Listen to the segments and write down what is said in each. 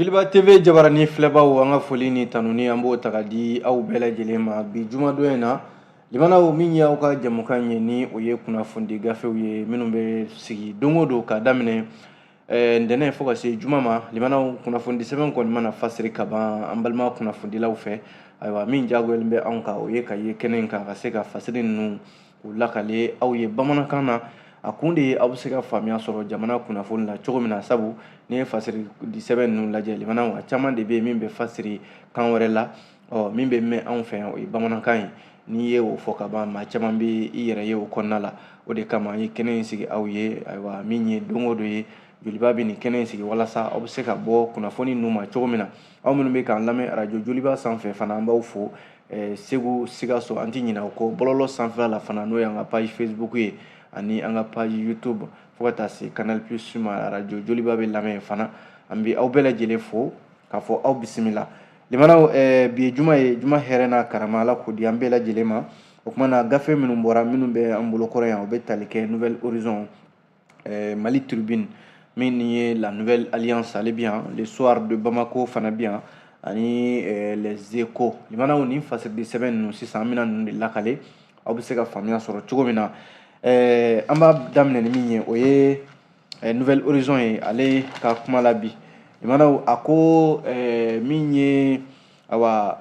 Joliba TV jabarani filɛbaw, an ka foli ni tanuni, an b'o ta ka di aw bɛɛ lajɛlen ma bi jumadon in na. Limanaw, min ye aw ka jɛmukan ye, ni o ye kunnafonidi gafew ye minnu bɛ sigi don o don k'a daminɛ ntɛnɛn fo ka se juma ma. Limanaw, kunnafonidi sɛbɛn kɔni mana fasiri ka ban an balima kunnafonidilaw fɛ, ayiwa, min jagoyalen bɛ anw kan, o ye ka ye kɛnɛ in kan ka se ka fasiri ninnu k'u lakale aw ye bamanankan na. A kun de ye aw bɛ se ka faamuya sɔrɔ jamana kunnafoni la cogo min na, sabu n'i ye fasiri di sɛbɛn ninnu lajɛ, limanaw, a caman de bɛ yen min bɛ fasiri kan wɛrɛ la. Ɔ, min bɛ mɛn anw fɛ yan, o ye bamanankan ye. N'i ye o fɔ ka ban, maa caman bɛ i yɛrɛ ye o kɔnɔna la. O de kama an ye kɛnɛ in sigi aw ye. Ayiwa, min ye don o don ye, Joliba bɛ nin kɛnɛ in sigi walasa aw bɛ se ka bɔ kunnafoni ninnu ma cogo min na. Aw minnu bɛ k'an lamɛn arajo Joliba sanfɛ fana, an b'aw fo. Segu, Sikaso, an tɛ ɲinɛ aw kɔ. Bɔlɔlɔ sanfɛla la fana, n'o y'an ka page Facebook ye ani an ka page YouTube, fo ka taa se Canal Plus ma, arajo Joliba bɛ lamɛn fana. An bɛ aw bɛɛ lajɛlen fo k'a fɔ aw bisimila. Limanaw, bi ye juma ye. Juma hɛrɛ n'a karama, Ala k'o di an bɛɛ lajɛlen ma. O tuma na, gafe minnu bɔra, minnu bɛ an bolokɔrɔ yan, o bɛ tali kɛ Nouvel Horizon, Mali Tribune, min ye La Nouvelle Alliance, ale bi yan, Le Soir de Bamako fana bi yan, ani Les Échos. Limanaw, nin fasiridi sɛbɛn ninnu sisan, an bɛna ninnu de lakale aw bɛ se ka faamuya sɔrɔ cogo min na. An b'a daminɛ ni min ye, o ye Nouvel Horizon ye. Ale ka kuma la bi, limanaw, a ko min ye, ayiwa,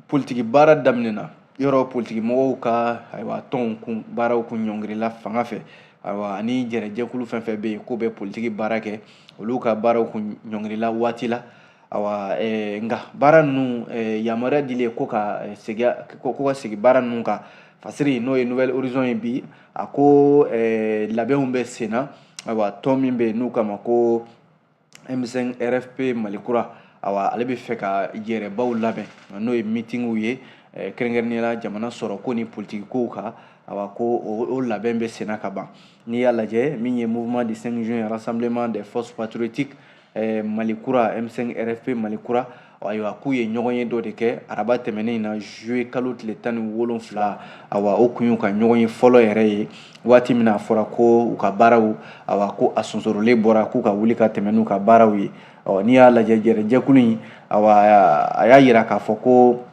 politiki baara daminɛna yɔrɔ, politiki mɔgɔw ka, ayiwa, tɔnw kun baaraw kun ɲɔngirila fanga fɛ. Ayiwa, ani jɛrɛjɛkulu fɛn fɛn bɛ yen k'u bɛ politiki baara kɛ, olu ka baaraw kun ɲɔngirila waati la. Ayiwa, nka baara ninnu, yamaruya dilen ko ka segin baara ninnu kan. Fasiri, n'o ye Nouvel Horizon ye bi, a ko labɛnw bɛ sen na. Ayiwa, tɔn min bɛ yen n'u kama ko M5 RFP Mali Kura, ayiwa, ale bɛ fɛ ka yɛrɛbaw labɛn, n'o ye meetingw ye, kɛrɛnkɛrɛnnenya la jamana sɔrɔ ko ni politiki kow kan. Ayiwa, ko o labɛn bɛ sen na ka ban. N'i y'a lajɛ, min ye Mouvement du 5 juin, Rassemblement des forces patriotiques Mali Kura, M5 RFP Mali Kura, ayiwa, k'u ye ɲɔgɔn ye dɔ de kɛ araba tɛmɛnen in na, juillet kalo tile 17. Ayiwa, o kun y'u ka ɲɔgɔn ye fɔlɔ yɛrɛ ye waati min na a fɔra ko u ka baaraw, ayiwa, ko a sonsorolen bɔra k'u ka wuli ka tɛmɛ n'u ka baaraw ye. Ɔ, n'i y'a lajɛ, jɛrɛjɛkulu in, ayiwa, a y'a yira k'a fɔ ko,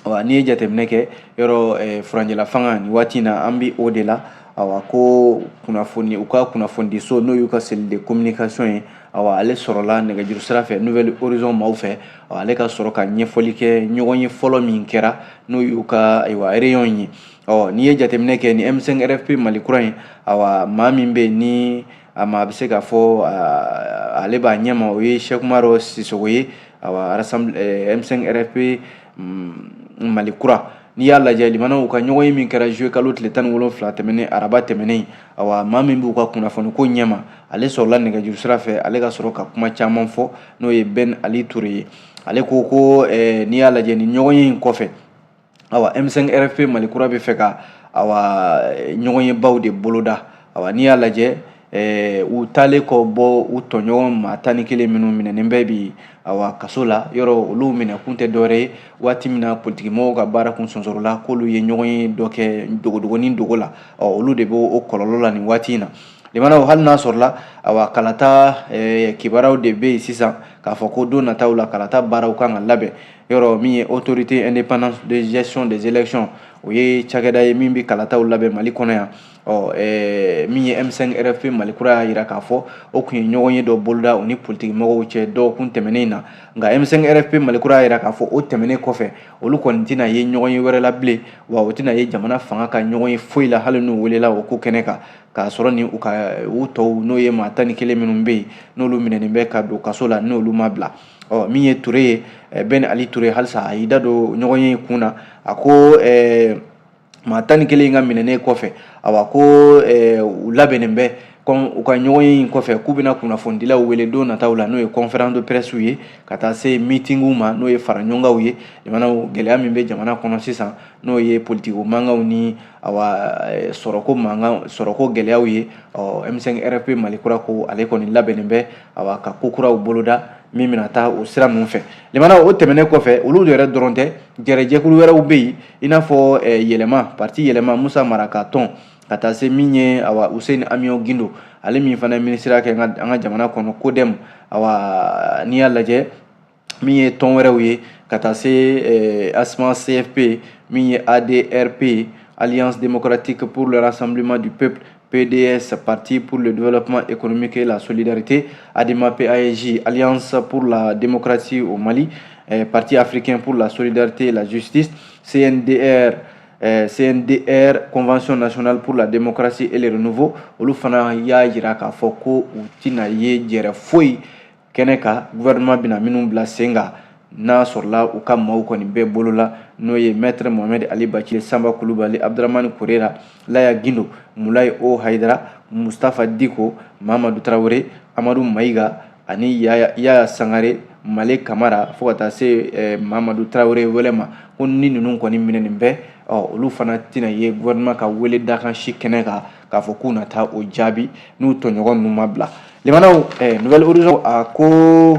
ayiwa, n'i ye jateminɛ kɛ yɔrɔ furancɛla fanga nin waati in na, an bɛ o de la. Ayiwa, ko kunnafoni, u ka kunnafonidiso, n'o y'u ka cellule de communication ye, ayiwa, ale sɔrɔla nɛgɛjuru sira fɛ Nouvel Horizon maaw fɛ. Ale ka sɔrɔ ka ɲɛfɔli kɛ ɲɔgɔn ye fɔlɔ min kɛra, n'o y'u ka, ayiwa, réunion ye. Ɔ, n'i ye jateminɛ kɛ, ni M5 RFP Mali Kura in, ayiwa, maa min bɛ yen ni a ma a bɛ se k'a fɔ ale b'a ɲɛma, o ye Cheick Oumar Sissoko ye. Ayiwa, M5 RFP Mali Kura, n'i y'a lajɛ, limanaw, ka ɲɔgɔn ye min kɛra juillet kalo tile 17 tɛmɛnen, araba tɛmɛnen, ayiwa, maa min b'u ka kunnafoni ko ɲɛma, ale sɔrɔla nɛgɛjuru sira fɛ, ale ka sɔrɔ ka kuma caman fɔ, n'o ye Ben Ali Touré ye. Ale ko ko n'i y'a lajɛ, nin ɲɔgɔn ye in kɔfɛ, ayiwa, M5 RFP Mali Kura bɛ fɛ ka, ayiwa, ɲɔgɔn ye baw de boloda. Ayiwa, n'i y'a lajɛ, u taalen kɔ bɔ u tɔɲɔgɔn maa 11 minnu minɛnen bɛ bi, ayiwa, kaso la yɔrɔ, olu minɛ kun tɛ dɔwɛrɛ ye, waati min na politikimɔgɔw ka baara kun sonsorola, k'olu ye ɲɔgɔn ye dɔ kɛ dogodogonin dogo la. Ɔ, olu de b'o o kɔlɔlɔ la nin waati in na. Limanaw, hali n'a sɔrɔla, ayiwa, kalata kibaruyaw de bɛ yen sisan k'a fɔ ko don nataw la kalata baaraw kan ka labɛn yɔrɔ, min ye Autorité indépendante de gestion des élections, o ye cakɛda ye min bɛ kalataw labɛn Mali kɔnɔ yan. Ɔ, min ye M5 RFP Mali Kura y'a jira k'a fɔ o tun ye ɲɔgɔn ye dɔ boloda u ni politiki mɔgɔw cɛ dɔgɔkun tɛmɛnen in na. Nka M5 RFP Mali Kura y'a jira k'a fɔ o tɛmɛnen kɔfɛ, olu kɔni tɛna ye ɲɔgɔn ye wɛrɛ la bilen, wa u tɛna ye jamana fanga ka ɲɔgɔn ye foyi la, hali n'u welela o ko kɛnɛ kan, k'a sɔrɔ ni u ka u tɔw, n'o ye maa 11 minnu bɛ yen, n'olu minɛnen bɛ ka don kaso la, n'olu ma bila. Ɔ, min ye Ture ye, Ben Ali Ture, halisa a y'i da don ɲɔgɔn ye kun na. A ko maa 11 in ka minɛnen kɔfɛ, awa, ko u labɛnnen bɛ u ka ɲɔgɔn ye in kɔfɛ, k'u bɛna kunnafonidilaw wele don nataw la, n'o ye conférence de presse ye, ka taa se meetingw ma, n'o ye fara ɲɔgɔnkanw ye. Jamanaw, gɛlɛya min bɛ jamana kɔnɔ sisan, n'o ye politiki mankanw ni, awa, sɔrɔko mankan, sɔrɔko gɛlɛyaw ye, ɔ, M5 RFP Mali Kura ko ale kɔni labɛnnen bɛ, awa, ka ko kuraw boloda min bɛna taa o sira ninnu fɛ. Limanaw, o tɛmɛnen kɔfɛ, olu yɛrɛ dɔrɔn tɛ, jɛrɛjɛkulu wɛrɛw bɛ yen, i n'a fɔ Yɛlɛma, parti Yɛlɛma, Musa Mara ka tɔn. ka taa se min ye awa Useni Amiɔn Gindo, ale min fana ye minisiriya kɛ an ka jamana kɔnɔ, CODEM. Awa, n'i y'a lajɛ, min ye tɔn wɛrɛw ye, ka taa se ASMA CFP, min ye ADRP, Alliance démocratique pour le rassemblement du peuple, PDS, Parti pour le développement économique et la solidarité, ADEMA PASJ, Alliance pour la démocratie au Mali, Parti africain pour la solidarité et la justice, CNDR, CNDR, Convention nationale pour la démocratie et le renouveau, olu fana y'a jira k'a fɔ ko u tɛna ye jɛrɛ foyi kɛnɛ kan gouvernement bɛna minnu bila sen kan, n'a sɔrɔla u ka maaw kɔni bɛɛ bolo la, n'o ye maître Mohamed Ali Bathily, Samba Kulubali, Abdramani Korera, Laya Gindo, Mulayi O Hayidara, Mustafa Diko, Mamadu Tarawele, Amadu Mayiga ani Yaya Sangare, Male Kamara, fo ka taa se Mamadu Tarawele wɛlɛ ma, ko ni ninnu kɔni minɛnen bɛ, ɔ olu fana tɛna ye gouvernement ka wele dakan si kɛnɛ kan k'a fɔ k'u na taa o jaabi n'u tɔɲɔgɔn ninnu ma bila. Limanaw, Nouvel Horizon a ko,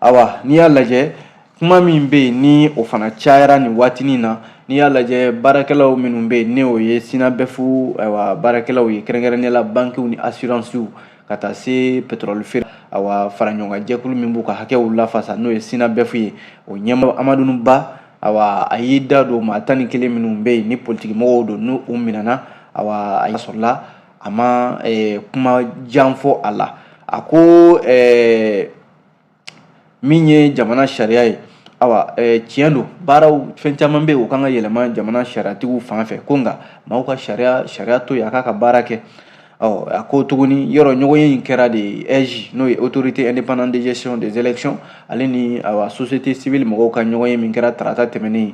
awa, n'i y'a lajɛ, kuma min bɛ yen ni o fana cayara nin waatinin na, n'i y'a lajɛ, baarakɛlaw minnu bɛ yen, ni o ye SYNABEF, ayiwa, baarakɛlaw ye, kɛrɛnkɛrɛnnenya la bankiw ni assurancew, ka taa se pétrole feere, awa, faraɲɔgɔnkan jɛkulu min b'u ka hakɛw lafasa, n'o ye SYNABEF ye, o ɲɛmɔgɔ Amadu Ba, awa, a y'i da don maa 11 minnu bɛ yen ni politiki mɔgɔw don, n'u u minɛna. Awa, a sɔrɔla a ma kuma jan fɔ a la. A ko min ye jamana sariya ye, awa, tiɲɛ don, baaraw fɛn caman bɛ yen, o kan ka yɛlɛma jamana sariyatigiw fan fɛ, ko nka maaw ka sariya to yen, a k'a ka baara kɛ. Ɔ, a ko tuguni, yɔrɔ ɲɔgɔnye in kɛra de AIGE, n'o ye Autorité indépendante de gestion des élections, ale ni awa société civile mɔgɔw ka ɲɔgɔnye min kɛra tarata tɛmɛnen,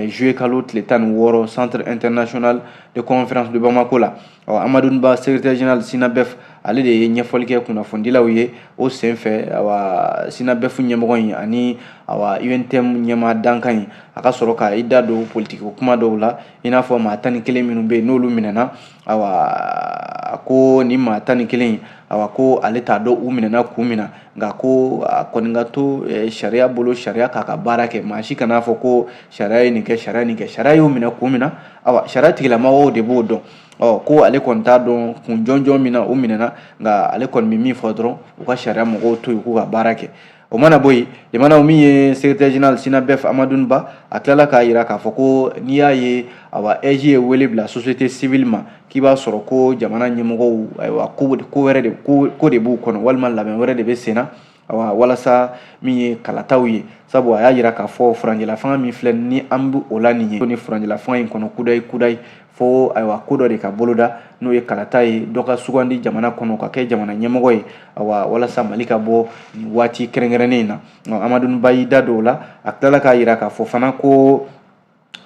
juillet kalo tile 16, Centre international de conférence de Bamako la. Ɔ, Amadu Ba, secrétaire général SYNABEF, ale de ye ɲɛfɔli kɛ kunnafonidilaw ye o senfɛ. Awa, SYNABEF ɲɛmɔgɔ in ani awa UNTM ɲɛmaa dankan in, a ka sɔrɔ ka i da don politiki kuma dɔw la, i n'a fɔ maa 11 minnu bɛ yen n'olu minɛna. Awa, a ko ni maa 11 in, awa, ko ale t'a dɔn u minɛna kun min na, nka ko a kɔni ka to sariya bolo, sariya k'a ka baara kɛ. Maa si kan'a fɔ ko sariya ye nin kɛ, sariya nin kɛ. Sariya y'u minɛ kun min na, awa, sariya tigilamɔgɔw de b'o dɔn. Ɔ, ko ale kɔni t'a dɔn kun jɔnjɔn min na u minɛna, nka ale kɔni bɛ min fɔ dɔrɔn, u ka sariya mɔgɔw to yen k'u ka baara kɛ. O mana bɔ yen, limanaw, min ye secrétaire général SYNABEF Amadu Ba, a tilala k'a jira k'a fɔ ko n'i y'a ye, awa, AIGE ye wele bila société civile ma, k'i b'a sɔrɔ ko jamana ɲɛmɔgɔw, ayiwa, ko wɛrɛ de ko de b'u kɔnɔ, walima labɛn wɛrɛ de bɛ sen na, awa, walasa min ye kalataw ye. Sabu a y'a jira k'a fɔ furancɛla fanga min filɛ ni an bɛ o la nin ye, ni furancɛla fanga in kɔnɔ kudayi kudayi, fo ayiwa ko dɔ de ka boloda, n'o ye kalata ye, dɔ ka sugandi jamana kɔnɔ ka kɛ jamana ɲɛmɔgɔ ye, awa, walasa Mali ka bɔ nin waati kɛrɛnkɛrɛnnen in na. Amadu Ba y'i da don o la. A tilala k'a jira k'a fɔ fana ko,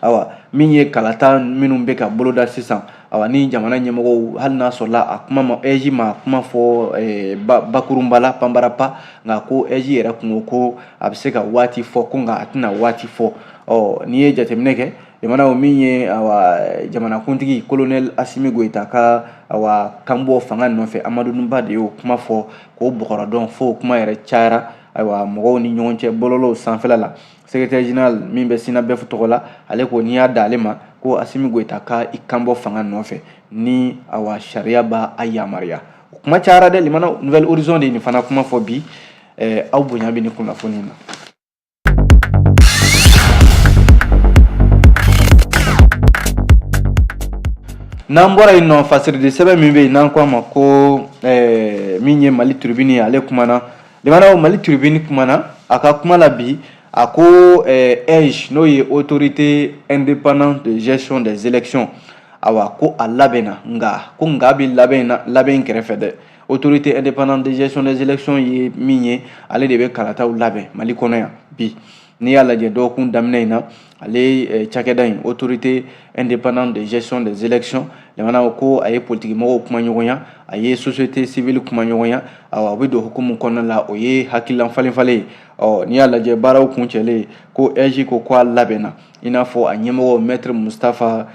awa, min ye kalata minnu bɛ ka boloda sisan, awa, ni jamana ɲɛmɔgɔw, hali n'a sɔrɔla a kuma ma, AIGE ma kuma fɔ bakurunba la panbarapa, nka ko AIGE yɛrɛ kun ko a bɛ se ka waati fɔ, ko nka a tɛna waati fɔ. Ɔ, n'i ye jateminɛ kɛ, jamana min ye, awa, jamanakuntigi colonel Asimi Goyita ka, awa, kanbɔ fanga nɔfɛ, Amadu Ba de y'o kuma fɔ k'o bɔgɔrɔ dɔn, fo kuma yɛrɛ cayara, ayiwa, mɔgɔw ni ɲɔgɔn cɛ bɔlɔlɔw sanfɛla la. Secrétaire général min bɛ SYNABEF tɔgɔ la, ale ko n'i y'a da ale ma ko Asimi Goyita ka i kanbɔ fanga nɔfɛ ni, awa, sariya b'a a yamaruya, o kuma cayara dɛ. Limana, Nouvel Horizon de ye nin fana kuma fɔ bi. Aw bonya bɛ nin kunnafoni na. N'an bɔra yen nɔ, fasiridi sɛbɛn min bɛ yen n'an ko a ma ko min ye Mali Tribune ye, ale kumana. Limanaw, Mali Tribune kumana a ka kuma la bi. A ko AIGE, n'o ye Autorité indépendante de gestion des élections, awa, ko a labɛnna, nka ko nka bɛ labɛn na labɛn kɛrɛfɛ dɛ. Autorité indépendante de gestion des élections ye min ye, ale de bɛ kalataw labɛn Mali kɔnɔ yan bi. N'i y'a lajɛ, dɔgɔkun daminɛ in na, ale cakɛda in, Autorité indépendante de gestion des élections, jamana ko a ye politiki mɔgɔw kuma ɲɔgɔnya, a ye société civile kuma ɲɔgɔnya. Awa, a bɛ don hukumu kɔnɔna la, o ye hakilila falen falen ye. Ɔ, n'i y'a lajɛ, baaraw kuncɛlen ko AIGE ko a labɛnna, i n'a fɔ a ɲɛmɔgɔ maître Mustafa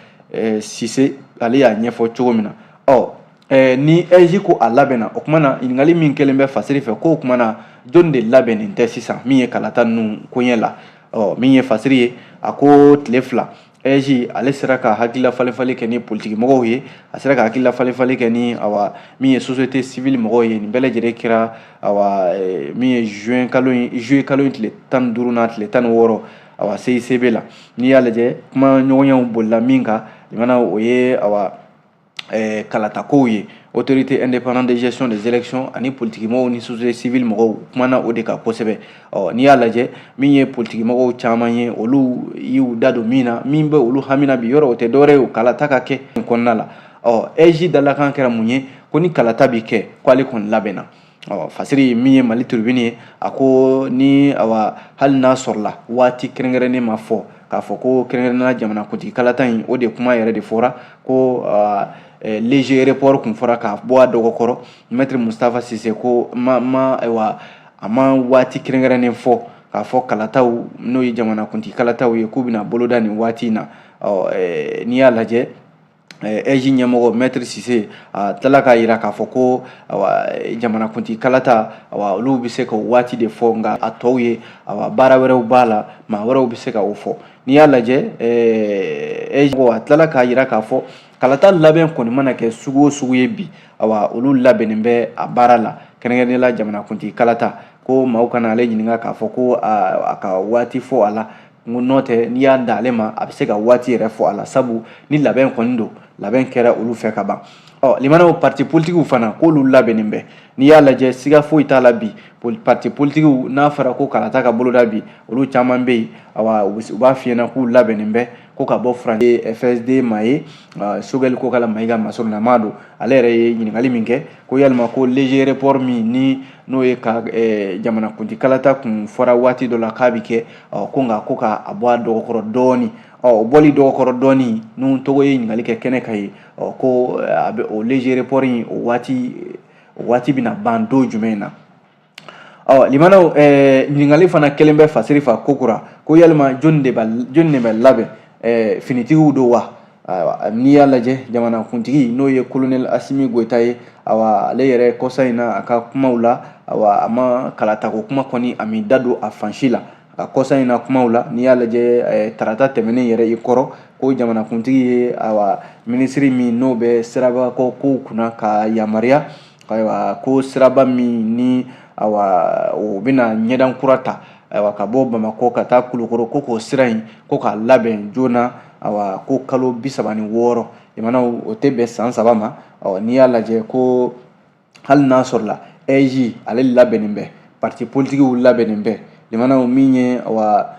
Sise, ale y'a ɲɛfɔ cogo min na. Ɔ, ni AIGE ko a labɛnna, o tuma na ɲininkali min kɛlen bɛ fasiri fɛ, k'o tuma na jɔn de labɛnnen tɛ sisan min ye kalata ninnu koɲɛ la? Ɔ, min ye fasiri ye, a ko tile 2 AIGE ale sera ka hakilila falenfalen kɛ ni politiki mɔgɔw ye, a sera ka hakilila falenfalen kɛ ni awa min ye société civile mɔgɔw ye. Nin bɛɛ lajɛlen kɛra awa min ye juin kalo in, juillet kalo in tile 15 n'a tile 16, awa CICB la. N'i y'a lajɛ, kuma ɲɔgɔnyaw bolila min kan, limana, o ye awa kalatakow ye. Autorité indépendante de gestion des élections ani politikimɔgɔw ni société civile mɔgɔw kumana o de kan kosɛbɛ. Ɔ, n'i y'a lajɛ, min ye politikimɔgɔw caman ye, olu y'u da don min na, min bɛ olu hamina bi yɔrɔ, o tɛ dɔwɛrɛ ye, o kalata ka kɛ kɔnɔna la. Ɔ, AIGE dalakan kɛra mun ye? Ko ni kalata bi kɛ, ko ale kɔni labɛnna. Ɔ, Fasiri min ye Mali Tribune ye, a ko ni awa hali n'a sɔrɔla waati kɛrɛnkɛrɛnnen ma fɔ k'a fɔ ko kɛrɛnkɛrɛnnenya jamanakuntigi kalata in, o de kuma yɛrɛ de fɔra ko léger report kun fɔra k'a bɔ a dɔgɔkɔrɔ. Maître Moustapha Cissé ko ma ayiwa, a ma waati kɛrɛnkɛrɛnnen fɔ k'a fɔ kalataw, n'o ye jamanakuntigi kalataw ye, k'u bɛna boloda nin waati in na. Ɔ, n'i y'a lajɛ, AIGE ɲɛmɔgɔ Maître Cissé a tilala k'a jira k'a fɔ ko awa jamanakuntigi kalata, awa olu bɛ se ka waati de fɔ, nka a tɔw ye awa baara wɛrɛw b'a la, maa wɛrɛw bɛ se ka o fɔ. N'i y'a lajɛ, AIGE a tilala k'a jira k'a fɔ kalata labɛn kɔni mana kɛ sugu o sugu ye bi, awa olu labɛnnen bɛ a baara la, kɛrɛnkɛrɛnnenya la jamanakuntigi kalata. Ko maaw kana ale ɲininka k'a fɔ ko a ka waati fɔ a la, n n'o tɛ n'i y'a da ale ma, a bɛ se ka waati yɛrɛ fɔ a la, sabu ni labɛn kɔni don, labɛn kɛra olu fɛ ka ban. Ɔ, limanaw, parti politigiw fana k'olu labɛnnen bɛ. N'i y'a lajɛ, siga foyi t'a la bi, parti politigiw, n'a fɔra ko kalata ka boloda bi, olu caman bɛ yen, awa u b'a f'i ɲɛna k'u labɛnnen bɛ. Ko ka bɔ furancɛ FSD ma ye, Choguel Kokalla Maïga masurunama don, ale yɛrɛ ye ɲininkali min kɛ ko yalima ko léger report min ni n'o ye ka jamanakuntigi kalata kun fɔra waati dɔ la k'a bɛ kɛ, ko nka ko k'a bɔ a dɔgɔkɔrɔ dɔɔni. Ɔ, o bɔli dɔgɔkɔrɔ dɔɔni, n'u tɔgɔ ye ɲininkali kɛ kɛnɛ kan ye, ɔ, ko a bɛ o léger report in, o waati bɛna ban don jumɛn na? Ɔ, limanaw, ɲininkali fana kelen bɛ Fasiri fa kokura ko yalima jɔnni de bɛ labɛn, finitigiw don wa? N'i y'a lajɛ, jamanakuntigi n'o ye colonel Assimi Goïta ye, awa ale yɛrɛ kɔsa in na, a ka kumaw la, awa a ma kalatako kuma kɔni a m'i da don a fan si la a kɔsa in na kumaw la. N'i y'a lajɛ, tarata tɛmɛnen yɛrɛ i kɔrɔ, ko jamanakuntigi ye awa minisiri min n'o bɛ sirabako kow kunna ka yamaruya, ayiwa ko siraba min ni awa o bɛna ɲɛdan kura ta, ayiwa ka bɔ Bamakɔ ka taa Kulukɔrɔ, ko k'o sira in ko k'a labɛn joona, awa ko kalo 36, jamanaw, o tɛ bɛn san 3 ma. Ɔ, n'i y'a lajɛ, ko hali n'a sɔrɔla AIGE ale labɛnnen bɛ, parti politigiw labɛnnen bɛ, limanaw, min ye awa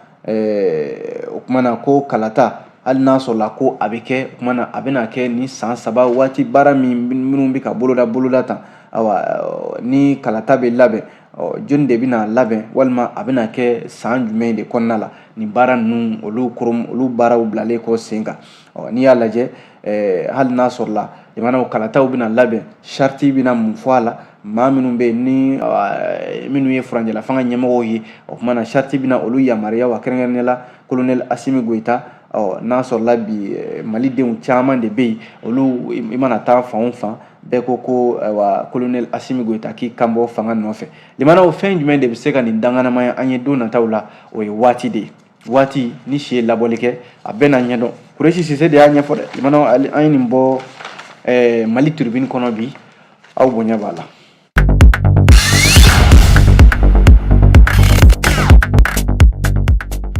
o kumana ko kalata, hali n'a sɔrɔla ko a bɛ kɛ, o kumana a bɛna kɛ ni san 3 waati baara min minnu bɛ ka boloda tan, awa ni kalata bɛ labɛn, jɔnni de bɛna labɛn, walima a bɛna kɛ san jumɛn de kɔnɔna la nin baara ninnu, olu korom olu baaraw bilalen kɔ sen kan? Ɔ, n'i y'a lajɛ, hali n'a sɔrɔla jamanaw kalataw bɛna labɛn, charte bɛna mun fɔ a la? Maa minnu bɛ yen ni minnu ye furancɛla fanga ɲɛmɔgɔw ye, o tuma na charte bɛna olu yamaruya wa? Kɛrɛnkɛrɛnnenya la colonel Assimi Goïta. Ɔ, n'a sɔrɔla bi malidenw caman de bɛ yen, olu i mana taa fan o fan, bɛɛ ko ko ayiwa colonel Assimi Goïta k'i kan bɔ fanga nɔfɛ. Limanaw, fɛn jumɛn de bɛ se ka nin danganamaya an ye don nataw la? O ye waati de ye. Waati ni si ye labɔli kɛ, a bɛɛ n'a ɲɛdɔn. Kuresi Sise de y'a ɲɛfɔ dɛ. Limanaw, an ye nin bɔ Mali Tribune kɔnɔ bi, aw bonya b'a la.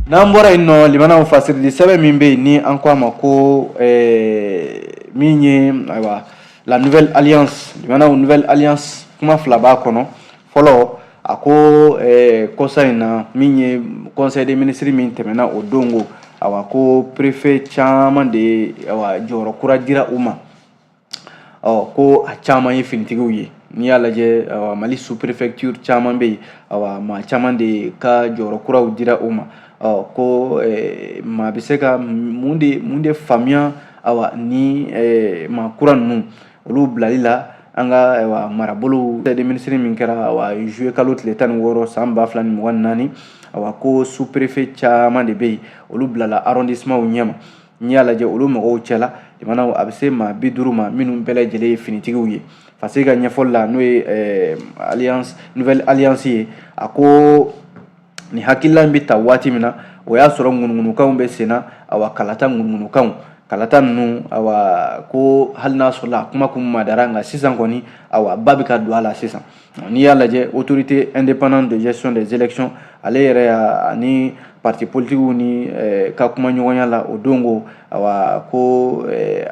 N'an bɔra yen nɔ, limanaw, fasirili sɛbɛn min bɛ yen ni an ko a ma ko min ye ayiwa la Nouvelle Alliance, limanaw, Nouvelle Alliance, kuma fila b'a kɔnɔ. Fɔlɔ, a ko kɔsa in na, min ye conseil des ministres min tɛmɛna o don, ko awa ko préfet caman de awa jɔyɔrɔ kura dira u ma. Ɔ, ko a caman ye finitigiw ye. N'i y'a lajɛ, awa Mali sous préfecture caman bɛ yen, awa maa caman de ka jɔyɔrɔ kuraw dira u ma. Ɔ, ko maa bɛ se ka mun de faamuya awa ni maa kura ninnu olu bilali la an ka ayiwa marabolo? Des ministres min kɛra awa juillet kalo tile 16 san 2024, awa ko sous préfet caman de bɛ yen, olu bilala arrondissement ɲɛma. N'i y'a lajɛ, olu mɔgɔw cɛla, jamanaw, a bɛ se maa 50 ma minnu bɛɛ lajɛlen ye finitigiw ye. Fasiri ka ɲɛfɔli la, n'o ye alliance, Nouvelle Alliance ye, a ko nin hakilila in bɛ ta waati min na, O y'a sɔrɔ ŋunuŋunukanw bɛ senna, awa kalata ŋunuŋunukanw, kalata ninnu, awa ko hali n'a sɔrɔla a kuma kun madara, nka sisan kɔni awa ba bɛ ka don a la sisan. N'i y'a lajɛ, Autorité indépendante de gestion des élections, ale yɛrɛ y'a ani parti politigiw ni ka kumaɲɔgɔnya la o don ko awa ko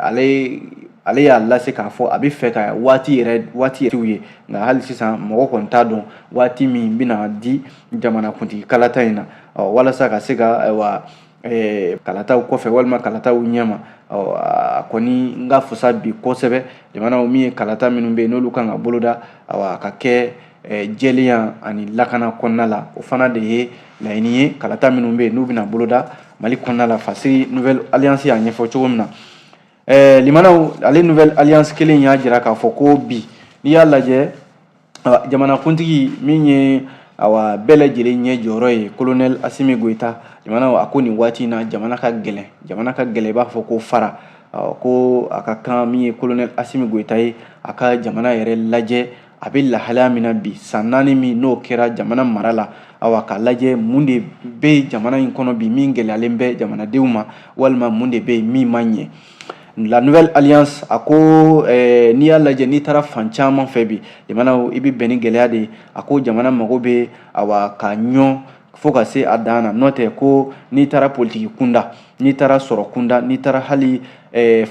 ale y'a lase k'a fɔ a bɛ fɛ ka waati yɛrɛ waati yɛrɛ ye, nka hali sisan mɔgɔ kɔni t'a dɔn waati min bɛna di jamanakuntigi kalata in na, walasa ka se ka ayiwa kalataw kɔfɛ walima kalataw ɲɛma. A kɔni n ka fisa bi kosɛbɛ, jamanaw min ye kalata minnu bɛ yen n'olu kan ka boloda, awa ka kɛ jɛlenya ani lakana kɔnɔna la, o fana de ye laɲini ye. Kalata minnu bɛ yen n'u bɛna boloda Mali kɔnɔna la, Fasiri Nouvelle Alliance y'a ɲɛfɔ cogo min na, limanaw, ale Nouvelle Alliance kelen y'a jira k'a fɔ ko bi n'i y'a lajɛ, jamanakuntigi min ye awa bɛɛ lajɛlen ɲɛ jɔyɔrɔ ye, Colonel Assimi Goïta, jamana a ko nin waati in na jamana ka gɛlɛn, jamana ka gɛlɛn, i b'a fɔ ko fara, ko a ka kan min ye Colonel Assimi Goïta ye, a ka jamana yɛrɛ lajɛ a bɛ lahalaya min na bi, san 4 min n'o kɛra jamana mara la, awa k'a lajɛ mun de bɛ jamana in kɔnɔ bi min gɛlɛyalen bɛ jamanadenw ma, walima mun de bɛ yen min ma ɲɛ. La Nouvelle Alliance a ko n'i y'a lajɛ, n'i taara fan caman fɛ bi, jamana i bɛ bɛn ni gɛlɛya de ye. A ko jamana mago bɛ awa ka ɲɔ fo ka se a dan na, n'o tɛ ko n'i taara politiki kunda, n'i taara sɔrɔ kunda, n'i taara hali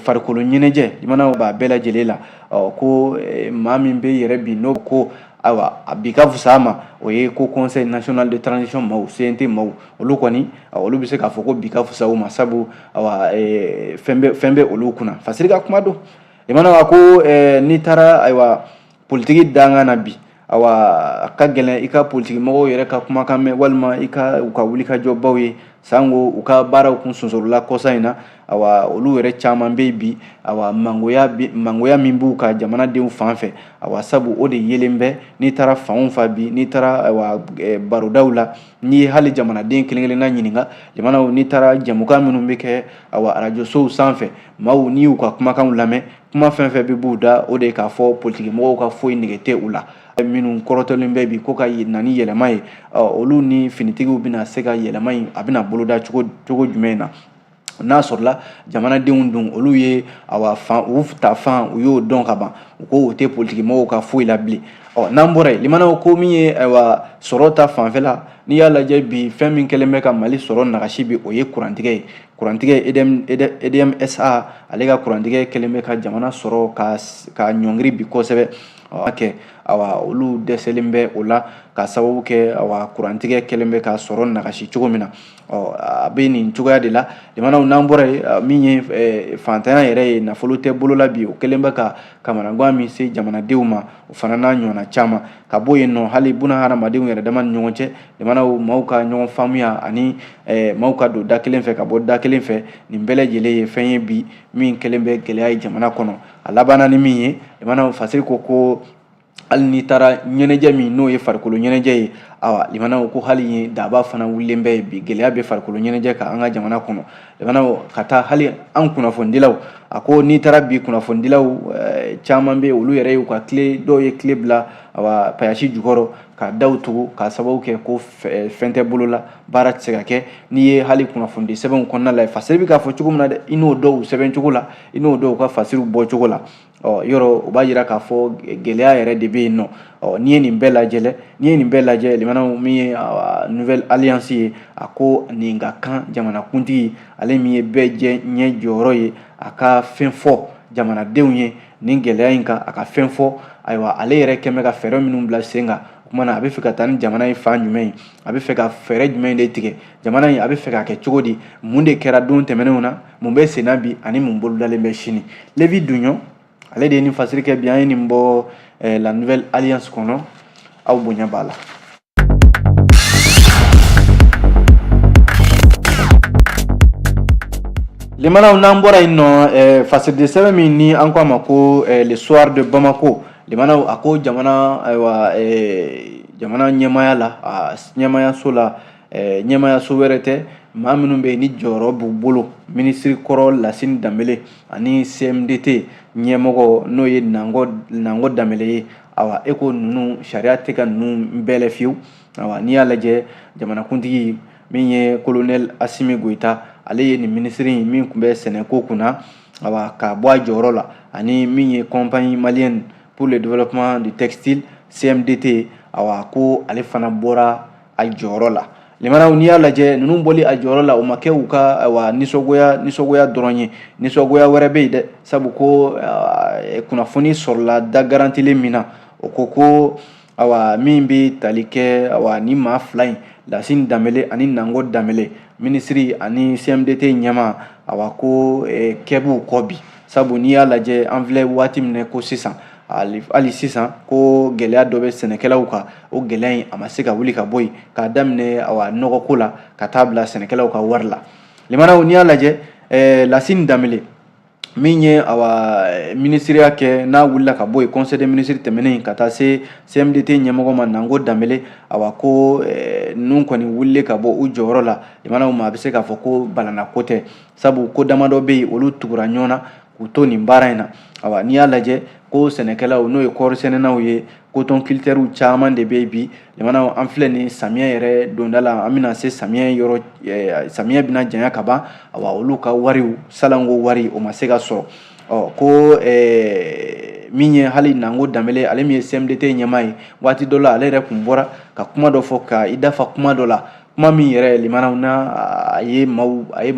farikolo ɲɛnajɛ, jamana b'a bɛɛ lajɛlen la, ko maa min bɛ yɛrɛ bi n'o ko ayiwa a bi ka fisa a ma, o ye ko Conseil national de transition maaw, CNT maaw, olu kɔni olu bɛ se k'a fɔ ko bi ka fisa u ma, sabu awa fɛn bɛ olu kunna. Fasiri ka kuma don, jamana a ko n'i taara ayiwa politiki dankan na bi, awa a ka gɛlɛn i ka politiki mɔgɔw yɛrɛ ka kumakan mɛn, walima i ka u ka wulikajɔbaw ye, sango u ka baaraw kun sonsorola kɔsa in na. Awa olu yɛrɛ caman bɛ bi, awa mangoya min b'u ka jamanadenw fan fɛ, awa sabu o de yelen bɛ. N'i taara fan o fan bi, n'i taara awa barodaw la, n'i ye hali jamanaden kelen kelenna ɲininka, jamanaw, n'i taara jɛmukan minnu bɛ kɛ awa arajosow sanfɛ, maaw n'i y'u ka kumakanw lamɛn, kuma fɛn fɛn bɛ b'u da, o de ye k'a fɔ politiki mɔgɔw ka foyi nege tɛ u la. Minnu kɔrɔtɔlen bɛ bi ko ka na ni yɛlɛma ye, olu ni finitigiw bɛna se ka yɛlɛma in a bɛna boloda cogo jumɛn na, n'a sɔrɔla jamanadenw dun olu ye awa fan u ta fan u y'o dɔn ka ban, u ko u tɛ politiki mɔgɔw ka foyi la bilen. Ɔ n'an bɔra yen, limanaw, ko min ye ayiwa sɔrɔ ta fanfɛla, n'i y'a lajɛ bi, fɛn min kɛlen bɛ ka Mali sɔrɔ nagasi bi, o ye kurantigɛ ye. Kurantigɛ EDM SA, ale ka kurantigɛ kɛlen bɛ ka jamana sɔrɔ ka ɲɔngiri bi kosɛbɛ kɛ. Awa olu dɛsɛlen bɛ o la ka sababu kɛ awa kurantigɛ kɛlen bɛ ka sɔrɔ nagasi cogo min na. Ɔ a bɛ nin cogoya de la, jamanaw. N'an bɔra yen, min ye fantanya yɛrɛ ye, nafolo tɛ bolo la bi, o kɛlen bɛ ka kamanagan min se jamanadenw ma, o fana n'a ɲɔgɔnna caman. Ka bɔ yen nɔ, hali buna hadamadenw yɛrɛ dama ni ɲɔgɔn cɛ, jamanaw, maaw ka ɲɔgɔn faamuya ani maaw ka don da kelen fɛ ka bɔ da kelen fɛ, nin bɛɛ lajɛlen ye fɛn ye bi min kɛlen bɛ gɛlɛya ye jamana kɔnɔ. A labanna ni min ye, jamanaw, Fasiri ko hali n'i taara ɲɛnajɛ min n'o ye farikolo ɲɛnajɛ ye, awa limanaw, ko hali ye daba fana wulilen bɛ bi, gɛlɛya bɛ farikolo ɲɛnajɛ kan an ka jamana kɔnɔ. Limanaw, ka taa hali an kunnafonidilaw, a ko n'i taara bi kunnafonidilaw caman bɛ, olu yɛrɛ y'u ka tile, dɔw ye tile bila awa payasi jukɔrɔ ka daw tugu k'a sababu kɛ ko fɛn tɛ bolo la, baara tɛ se ka kɛ. N'i ye hali kunnafonidi sɛbɛnw kɔnɔna la, Fasiri bɛ k'a fɔ cogo min na dɛ, i n'o dɔw sɛbɛn cogo la, i n'o dɔw ka fasiriw bɔ cogo la, ɔ yɔrɔ o b'a jira k'a fɔ gɛlɛya yɛrɛ de bɛ yen nɔ. Ɔ n'i ye nin bɛɛ lajɛ, n'i ye nin bɛɛ lajɛ, limanaw, min ye Nouvelle Alliance ye, a ko nin ka kan jamanakuntigi, ale min ye bɛɛ jɛ ɲɛ jɔyɔrɔ ye, a ka fɛn fɔ jamanadenw ye nin gɛlɛya in kan, a ka fɛn fɔ. Ayiwa ale yɛrɛ kɛn bɛ ka fɛɛrɛ minnu bila sen kan, o tuma na a bɛ fɛ ka taa ni jamana ye fan jumɛn ye, a bɛ fɛ ka fɛɛrɛ jumɛn de tigɛ jamana in, a bɛ fɛ ka kɛ cogo di, mun de kɛra don tɛmɛnenw na, mun bɛ senna bi, ani mun bolodalen bɛ sini. Levi Dunɲɔ, ale de ye nin fasiri kɛ bi, an ye nin bɔ La Nouvelle Alliance kɔnɔ. Aw bonya b'a la. Limanaw, n'an bɔra yen nɔ, fasiridi sɛbɛn min ni an ko a ma ko Le Soir de Bamako, limanaw, a ko jamana, ayiwa jamana ɲɛmaaya la, a ɲɛmaayaso la, ɲɛmaayaso wɛrɛ tɛ, maa minnu bɛ yen ni jɔyɔrɔ b'u bolo, minisiri kɔrɔ Lasine Danbele ani CMDT ɲɛmɔgɔ n'o ye Nango Danbele ye, awa e ko ninnu sariya tɛ ka ninnu bɛɛ lɛ fiyewu. Awa n'i y'a lajɛ, jamanakuntigi Min ye colonel Asimi Goyita, ale ye nin minisiri in min tun bɛ sɛnɛko kunna, awa, ka bɔ a jɔyɔrɔ la, ani min ye Compagnie malienne pour le développement du textile, CMDT, awa, ko ale fana bɔra a jɔyɔrɔ la. Limanaw, n'i y'a lajɛ, ninnu bɔli a jɔyɔrɔ la, o ma kɛ u ka, awa, nisɔngoya dɔrɔn ye. Nisɔngoya wɛrɛ bɛ yen dɛ, sabu ko kunnafoni sɔrɔla da garantilen min na, o ko awa, min bɛ tali kɛ, awa, ni maa fila in, Lasine Danbele ani Nango Danbele, minisiri ani CMDT ɲɛmaa, awa, ko kɛ b'u kɔ bi. Sabu n'i y'a lajɛ, an filɛ waati min na ko sisan, hali sisan ko gɛlɛya dɔ bɛ sɛnɛkɛlaw kan. O gɛlɛya in, a ma se ka wuli ka bɔ yen, k'a daminɛ, awa, nɔgɔko la ka taa bila sɛnɛkɛlaw ka wari la. Limanaw, n'i y'a lajɛ, Lasine Danbele min ye, awa, minisiriya kɛ, n'a wulila ka bɔ yen conseil des ministres tɛmɛnen, ka taa se CMDT ɲɛmɔgɔ ma, Nango Danbele, awa, ko ninnu kɔni wulilen ka bɔ u jɔyɔrɔ la, limanaw ma, a bɛ se k'a fɔ ko balana ko tɛ, sabu ko damadɔ bɛ yen, olu tugura ɲɔgɔn na k'u to nin baara in na. Awa, n'i y'a lajɛ ko sɛnɛkɛlaw, n'o ye kɔɔri sɛnɛnaw ye, coton culteurs caman de bɛ yen bi. Limanaw, an filɛ nin samiyɛ yɛrɛ donda la, an bɛna se samiyɛ yɔrɔ, samiyɛ bɛna janya ka ban. Awa, olu ka wariw, salanko wari, o ma se ka sɔrɔ. Ɔ, ko min ye hali Nango Danbele, ale min ye CMDT ɲɛmaa ye, waati dɔ la ale yɛrɛ kun bɔra ka kuma dɔ fɔ, ka i dafa kuma dɔ la, kuma min yɛrɛ, limanaw, na a ye maaw, a ye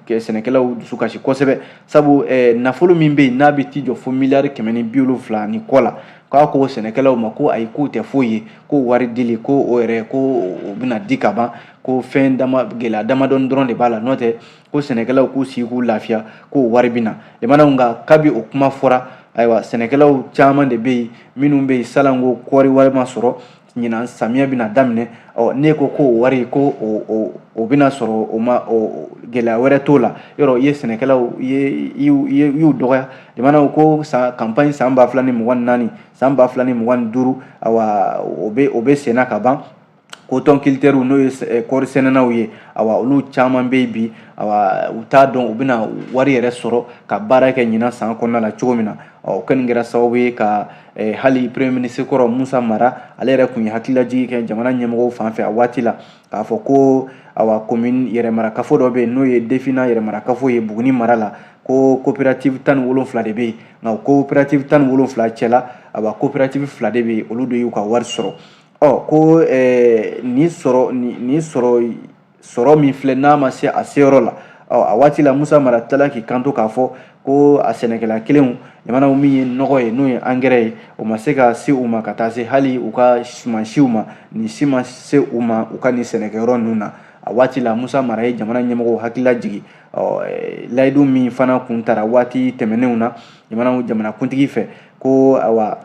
sɛnɛkɛlaw dusu kasi kosɛbɛ, sabu nafolo min bɛ yen, n'a bɛ t'i jɔ fo miliyari 170 ni kɔ la, k'a ko sɛnɛkɛlaw ma ko ayi, k'u tɛ foyi ye, ko wari dili ko o yɛrɛ, ko o bɛna di ka ban, ko fɛn dama gɛlɛya damadɔni dɔrɔn de b'a la, n'o tɛ ko sɛnɛkɛlaw k'u sigi k'u lafiya, k'o wari bɛ na. Limanaw, nka kabi o kuma fɔra, ayiwa, sɛnɛkɛlaw caman de bɛ yen minnu bɛ yen salanko kɔɔri wari ma sɔrɔ. Ɲinan samiyɛ bɛna daminɛ, ɔ, n'e ko k'o wari ko o bɛna sɔrɔ, o ma, o gɛlɛya wɛrɛ t'o la. Yɔrɔ i ye sɛnɛkɛlaw i y'u dɔgɔya. Limanaw, ko san campagne san 2024, san 2025, awa, o bɛ senna ka ban. Coton culteurs, n'o ye kɔɔri sɛnɛnaw ye, awa, olu caman bɛ yen bi, awa, u t'a dɔn u bɛna wari yɛrɛ sɔrɔ ka baara kɛ ɲinan san kɔnɔna la cogo min na. Ɔ, o kɔni kɛra sababu ye ka hali premier ministre kɔrɔ Musa Mara, ale yɛrɛ tun ye hakililajigi kɛ jamana ɲɛmɔgɔw fan fɛ a waati la, k'a fɔ ko, awa, commune yɛrɛmarakafo dɔ bɛ yen, n'o ye Defina yɛrɛmarakafo ye Buguni mara la, ko coopérative 17 de bɛ yen. Nka o coopérative 17 cɛla, awa, coopérative fila de bɛ yen, olu de y'u ka wari sɔrɔ. Ɔ, ko nin sɔrɔ nin sɔrɔ min filɛ, n'a ma se a seyɔrɔ la. Ɔ, a waati la, Musa Mara tilala k'i kanto k'a fɔ ko a sɛnɛkɛla kelenw, jamanaw, min ye nɔgɔ ye, n'o ye angɛrɛ ye, o ma se ka se u ma, ka taa se hali u ka sumansiw ma, nin si ma se u ma u ka nin sɛnɛkɛyɔrɔ ninnu na. A waati la, Musa Mara ye jamana ɲɛmɔgɔw hakilila jigin, ɔ, layidu min fana kun tara waati tɛmɛnenw na jamana jamanakuntigi fɛ, ko, awa,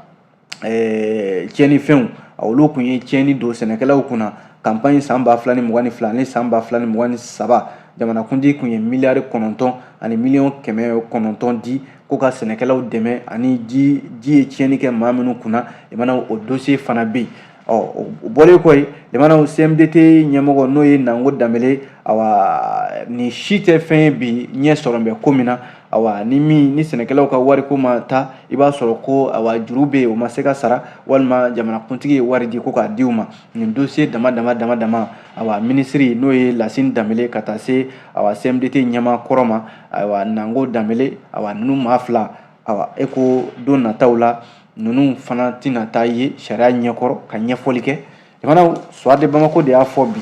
tiɲɛnifɛnw, olu kun ye tiɲɛni don sɛnɛkɛlaw kunna campagne san 2022 ani san 2023, jamanakuntigi kun ye miliyari 9 ani miliyɔn 900 di ko ka sɛnɛkɛlaw dɛmɛ, ani ji ye tiɲɛni kɛ maa minnu kunna. Limanaw, o dossier fana bɛ yen. Ɔ, o bɔlen kɔ yen, limanaw, CMDT ɲɛmɔgɔ, n'o ye Nango Danbele, awa, nin si tɛ fɛn ye bi ɲɛ sɔrɔ bɛ ko min na. Awa, ni min ni sɛnɛkɛlaw ka wariko ma taa, i b'a sɔrɔ ko, awa, juru bɛ yen, o ma se ka sara, walima jamanakuntigi ye wari di ko k'a di u ma. Nin dossier dama dama dama dama, awa, minisiri, n'o ye Lasine Danbele, ka taa se, awa, CMDT ɲɛmaa kɔrɔ ma, ayiwa, Nango Danbele, awa, ninnu maa fila, awa, e ko don nataw la ninnu fana tɛna taa ye sariya ɲɛkɔrɔ ka ɲɛfɔli kɛ. Jamanaw, Soir de Bamako de y'a fɔ bi.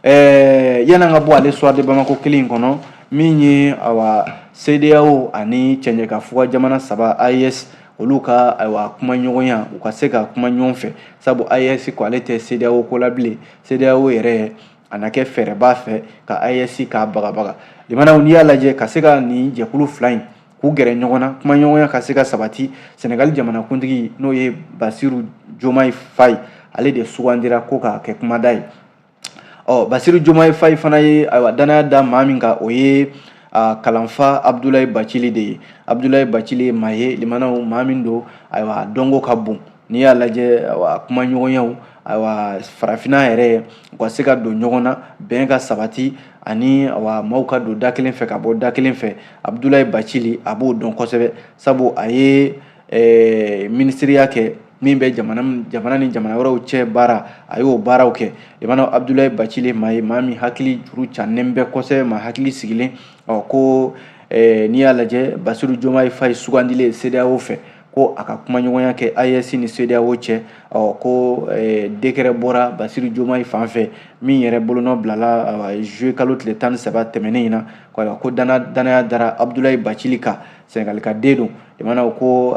Yan'an ka bɔ ale Soir de Bamako kelen in kɔnɔ, min ye, awa, CEDEAO ani cɛncɛnkafuga jamana saba, AES, olu ka, ayiwa, kumaɲɔgɔnya, u ka se ka kuma ɲɔgɔn fɛ, sabu AES ko ale tɛ CEDEAO ko la bilen. CEDEAO yɛrɛ a na kɛ fɛɛrɛba fɛ ka AES k'a bagabaga. Limanaw, n'i y'a lajɛ, ka se ka nin jɛkulu fila in k'u gɛrɛ ɲɔgɔn na, kumaɲɔgɔnya ka se ka sabati, Senegali jamanakuntigi, n'o ye Basiru Jomayi Fayi, ale de sugandira ko k'a kɛ kumada ye. Ɔ, Basiru Jomayi Fayi fana ye, ayiwa, danaya da maa min kan, o ye kalanfa Abudulayi Bacili de ye. Abudulayi Bacili ye maa ye, limanaw, maa min don, ayiwa, dɔnko ka bon. N'i y'a lajɛ, ayiwa, kumaɲɔgɔnyaw, ayiwa, farafinna yɛrɛ, u ka se ka don ɲɔgɔn na, bɛn ka sabati, ani, awa, maaw ka don da kelen fɛ ka bɔ da kelen fɛ, Abudulayi Bacili a b'o dɔn kosɛbɛ, sabu a ye minisiriya kɛ. min bɛ jamana ni jamana wɛrɛw cɛ baara, a y'o baaraw kɛ. Limanaw, Abdoulaye Bathily maa ye maa min hakili juru cannen bɛ kosɛbɛ, maa hakili sigilen. Ɔ ko n'i y'a lajɛ, Bassirou Diomaye Faye sugandilen CEDEAO fɛ ko a ka kumaɲɔgɔnya kɛ AES ni CEDEAO cɛ, ɔ ko décret bɔra Bassirou Diomaye fan fɛ min yɛrɛ bolonɔ bilala juillet kalo tile 13 tɛmɛnen in na, ko danaya dara Abdoulaye Bathily kan. Senegali ka den don. Limanaw, ko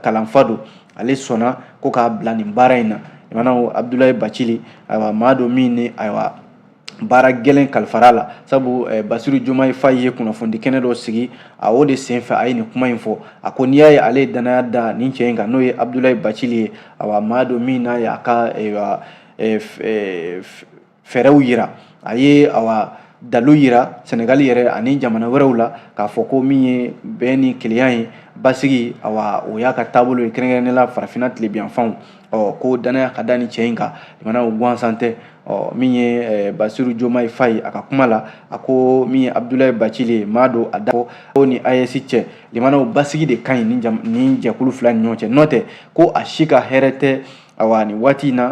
kalanfa don, ale sɔnna ko k'a bila nin baara in na. Limanaw, Abdoulaye Bathily, ayiwa, maa don min ni, ayiwa, baara gɛlɛn kalifara la, sabu Bassirou Diomaye Faye ye kunnafoni kɛnɛ dɔ sigi, a o de senfɛ a ye nin kuma in fɔ. A ko n'i y'a ye ale ye danaya da nin cɛ in kan, n'o ye Abdoulaye Bathily ye, ayiwa, maa don min n'a ye a ka fɛɛrɛw yira, a ye, ayiwa, dalu yira Senegali yɛrɛ ani jamana wɛrɛw la k'a fɔ ko min ye bɛn ni kelenya ye, basigi, ayiwa, o y'a ka taabolo ye, kɛrɛnkɛrɛnnenya la farafinna tilebinyanfanw. Ɔ ko danaya ka da ni cɛ in kan, limanaw, gansan tɛ. Ɔ min ye Bassirou Diomaye Faye, a ka kuma la, a ko min ye Abdoulaye Bathily ye, maa don a da ko ni AES cɛ, limanaw, basigi de ka ɲi ni jɛkulu fila ni ɲɔgɔn cɛ, n'o tɛ ko a si ka hɛrɛ tɛ. Awa, nin waati in na,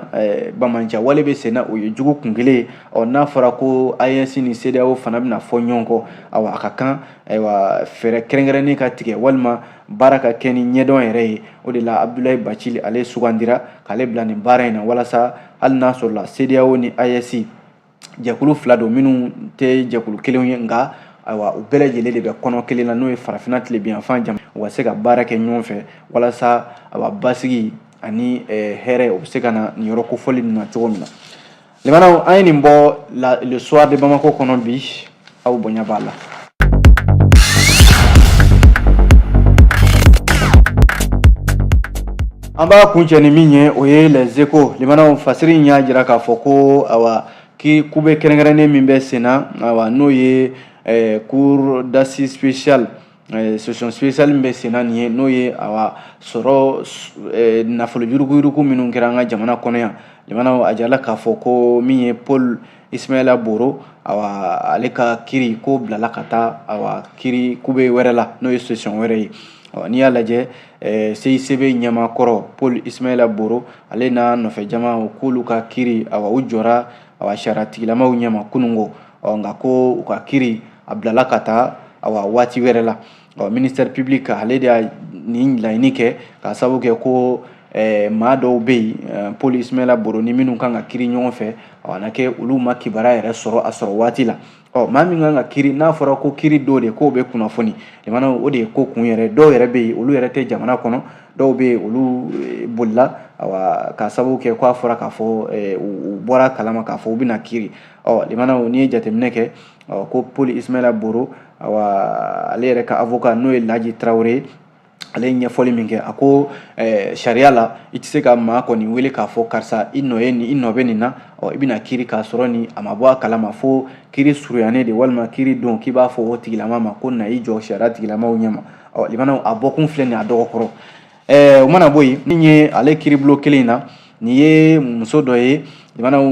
banbaanci wale bɛ sen na, o ye jugu kun kelen ye. Ɔ n'a fɔra ko AES ni CEDEAO fana bɛna fɔ ɲɔgɔn kɔ, awa, a ka kan, ayiwa, fɛɛrɛ kɛrɛnkɛrɛnnen ka tigɛ walima baara ka kɛ ni ɲɛdɔn yɛrɛ ye. O de la Abdoulaye Bathily, ale sugandira k'ale bila nin baara in na, walasa hali n'a sɔrɔla CEDEAO ni AES jɛkulu fila don minnu tɛ jɛkulu kelenw ye, nka ayiwa, u bɛɛ lajɛlen de bɛ kɔnɔ kelen na, n'o ye farafinna tilebinyanfan jamana, u ka se ka baara kɛ ɲɔgɔn fɛ walasa, ayiwa, basigi ani hɛrɛ o bɛ se ka na nin yɔrɔ kofɔli ninnu na cogo min na. Limanaw, an ye nin bɔ Le Soir de Bamako kɔnɔ bi, aw bonya b'a la. An b'a kuncɛ ni min ye, o ye Les Échos. Limanaw, fasiri in y'a jira k'a fɔ ko, awa, ki kube kɛrɛnkɛrɛnnen min bɛ sen na, awa, n'o ye cour d'assises spéciale, session spéciale min bɛ sen na nin ye, n'o ye, awa, sɔrɔ nafolo yuruguyurugu minnu kɛra an ka jamana kɔnɔ yan. Limanaw, a jirala k'a fɔ ko min ye Paul Ismaila Boro, awa, ale ka kiri ko bilala ka taa, awa, kiri kube wɛrɛ la, n'o ye session wɛrɛ ye. N'i y'a lajɛ, CICB ɲɛmaa kɔrɔ Paul Ismaila Boro, ale n'a nɔfɛ jama, k'olu ka kiri, awa, u jɔra, awa, sariya tigilamaw ɲɛma kununko. Ɔ nka ko u ka kiri a bilala ka taa, awa, waati wɛrɛ la. Ɔ ministère public, ale de y'a nin laɲini kɛ k'a sababu kɛ ko maa dɔw bɛ yen, Paul Ismaila Boro ni minnu kan ka kiri ɲɔgɔn fɛ, awa, na kɛ olu ma kibaruya yɛrɛ sɔrɔ a sɔrɔ waati la. Ɔ maa min kan ka kiri, n'a fɔra ko kiri dɔ de k'o bɛ kunnafoni, limanaw, o de ye ko kun yɛrɛ. Dɔw yɛrɛ bɛ yen, olu yɛrɛ tɛ jamana kɔnɔ, dɔw bɛ yen, olu bolila, awa, k'a sababu kɛ k'a fɔra k'a fɔ u bɔra kalama k'a fɔ u bɛna kiri. Ɔ limanaw, n'i ye jateminɛ kɛ, ɔ ko Paul Ismaila Boro, awa, ale yɛrɛ ka avocat, n'o ye Laji Tarawele ye, ale ye ɲɛfɔli min kɛ, a ko sariya la, i tɛ se ka maa kɔni wele k'a fɔ karisa, i nɔ ye nin, i nɔ bɛ nin na, ɔ i bɛna kiri k'a sɔrɔ ni a ma bɔ a kalama, fo kiri surunyanen de walima kiri don k'i b'a fɔ o tigilama ma ko na i jɔ sariya tigilamaw ɲɛma. Ɔ limanaw, a bɔkun filɛ nin ye a dɔgɔkɔrɔ. O mana bɔ yen, min ye ale kiiribulon kelen in na, nin ye muso dɔ ye, limanaw,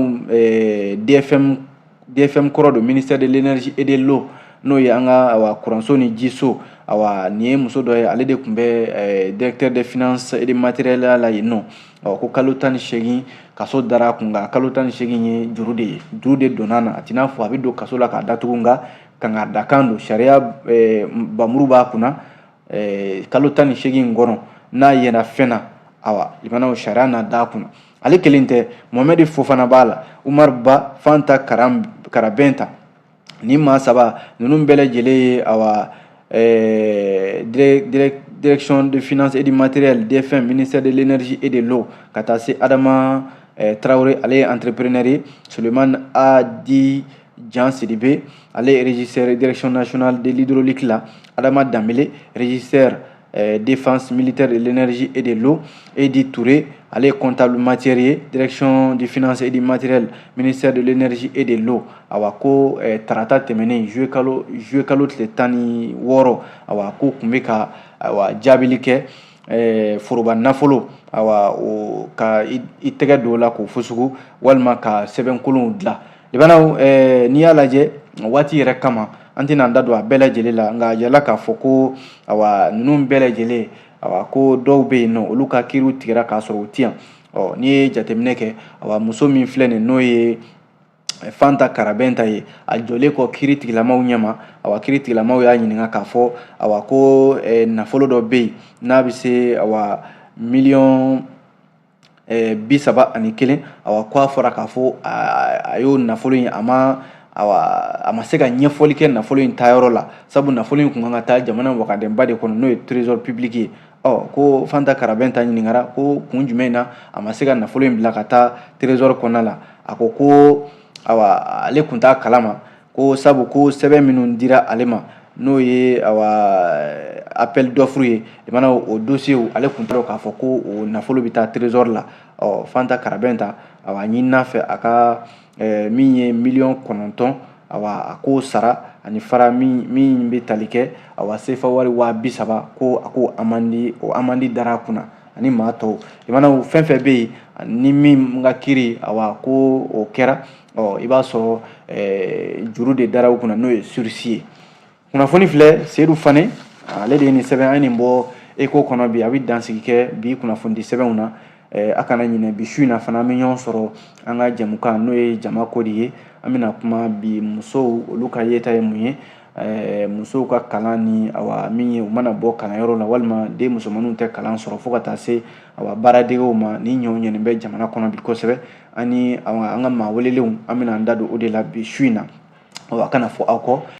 DFM kɔrɔ don, ministère de l'énergie et de l'eau, n'o ye an ka, awa, kuranso ni jiso. Awa, nin ye muso dɔ ye, ale de tun bɛ directeur des finances et de matériel la yen nɔ. Ɔ ko kalo 18 kaso dara a kun, nka kalo 18 ye juru de ye, juru de donna na. A t'i n'a fɔ a bɛ don kaso la k'a datugu, nka kanga dakan don, sariya bamuru b'a kunna. Kalo 18 in kɔnɔ, n'a yera fɛn na, awa, limanaw, sariya na d'a kunna. Ale kelen tɛ, Mohamed Fofana b'a la, Umar Ba, Fanta Karabɛnta, ni maa saba ninnu bɛɛ lajɛlen ye, awa, direction de finance et du matériel, DFM, ministère de l'énergie et de l'eau, ka taa se Adama Traoré, ale ye entrepreneur ye, Suleiman Adi Jean Sidibe, ale ye régisseur direction nationale de l'hydraulique la, Adama Dambélé, régisseur défense militaire de l'énergie et de l'eau, Edi Touré, ale ye comptable matière ye, direction du finance et du matériel, ministère de l'énergie et de l'eau. Awa, ko tarata tɛmɛnen, juillet kalo tile 16, awa, ko tun bɛ ka, awa, jaabili kɛ foroba nafolo, awa, o ka i tɛgɛ don o la k'o fusugu walima ka sɛbɛnkolonw dilan. Limanaw, n'i y'a lajɛ waati yɛrɛ kama, an tɛna an da don a bɛɛ lajɛlen la, nka a jirala k'a fɔ ko, awa, ninnu bɛɛ lajɛlen Awa, ko dɔw bɛ yen nɔ, olu ka kiiriw tigɛra k'a sɔrɔ u ti yan. Ɔ, n'i ye jateminɛ kɛ, awa, muso min filɛ nin, n'o ye Fanta Karabɛnta ye, a jɔlen kɔ kiiri tigilamaw ɲɛma, awa, kiiri tigilamaw y'a ɲininka k'a fɔ, awa, ko nafolo dɔ bɛ yen n'a bɛ se, awa, miliyɔn 31, awa, ko a fɔra k'a fɔ a y'o nafolo in, a ma, awa, a ma se ka ɲɛfɔli kɛ nafolo in taayɔrɔ la, sabu nafolo in kun kan ka taa jamana wagadenba de kɔnɔ, n'o ye Trésor public ye. Ɔ, ko Fanta Karabɛnta ɲininkara ko kun jumɛn na a ma se ka nafolo in bila ka taa Trésor kɔnɔna la. A ko ko, awa, ale kun t'a kalama, ko sabu ko sɛbɛn minnu dira ale ma, n'o ye, awa, appel d'offre ye, i mana o dossier, ale kun t'a dɔn k'a fɔ ko o nafolo bɛ taa Trésor la. Ɔ, Fanta Karabɛnta, awa, a ɲinina fɛ a ka min ye miliyɔn 9, awa, a k'o sara, ani fara min bɛ tali kɛ, awa, sefa wari 30,000, ko a ko amende, o amende dara a kunna, ani maa tɔw. I mana fɛn fɛn bɛ yen ni min ka kiiri, awa, ko o kɛra, ɔ, i b'a sɔrɔ juru de dara u kunna, n'o ye sursis ye. Kunnafoni filɛ, Seyidu Fane, ale de ye nin sɛbɛn. An ye nin bɔ Écho kɔnɔ bi. A bɛ dansigi kɛ bi kunnafonidi sɛbɛnw na. A kana ɲinɛ, bi su in na fana, an bɛ ɲɔgɔn sɔrɔ an ka jɛmukan, n'o ye jama ko de ye. An bɛna kuma bi musow, olu ka yeta ye mun ye, musow ka kalan ni, awa, min ye u mana bɔ kalanyɔrɔ la, walima den musomaninw tɛ kalan sɔrɔ, fo ka taa se, awa, baaradegew ma. Ni ɲɔw ɲɛni bɛ jamana kɔnɔ bi kosɛbɛ, ani, awa, an ka maa welelenw, an bɛna an da don o de la bi su in na. Awa, a kana fɔ aw kɔ.